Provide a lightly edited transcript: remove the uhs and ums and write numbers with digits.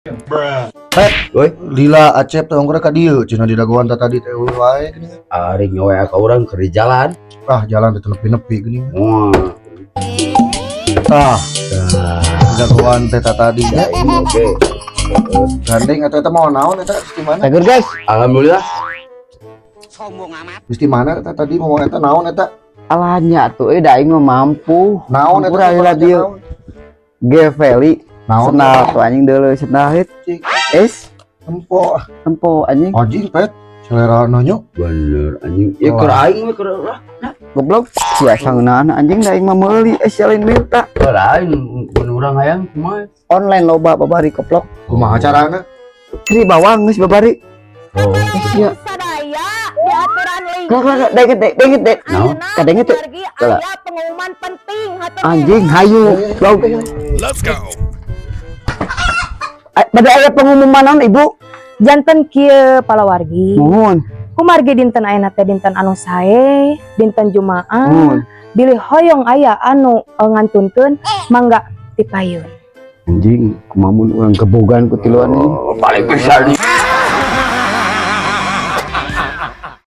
Pet, Woi. Lila, Acep teh ongkor ka dieu cenah di dagoan tah tadi teh eueuh wae geuning. Ari nyawa ka urang keur di jalan. Ah, jalan teh nepi-nepi geuning. Wah. Tah, Tah, di dagoan teh tah tadi nya. ini oke. Gandeng eta teh mau naon eta di mana? Cager, guys. Alhamdulillah. Geus di mana eta tadi mau eta naon eta? Alahnya tuh da aing mah mampu. Naon eta? Hampura heula dieu. Geveli. Naon? Sendal tuh anjing deuleu sendal hit. Cik. Es Tempo. Tempo anjing. Anjing, Pet. Selera nanya. Bener anjing. Ya keur aing we keur lah. Goblok sia sangeunana anjing, da aing mah meuli es lain minta. Keur aing mun urang hayang kumaha? Online loba babari, koplok. Kumaha carana? Kiri bawang geus babari. Oh. Sia. Sadaya diaturan Kelak kelak dengit dengit deng. Naon? Kadenge teh. Margi Kelak. aya pengumuman penting hatur. Anjing hayu. Blog. Let's go. Bade aya pengumuman naon, Ibu? Janten kieu, palawargi. Mohon. Kumargi dinten ayeuna teh dinten anu sae, dinten Jumaah. Mohon. Bilih hoyong aya anu ngantunkeun, mangga tipayun. Anjing, kumaha mun urang gebogan ku tiluan ini? Oh, paling besar nih.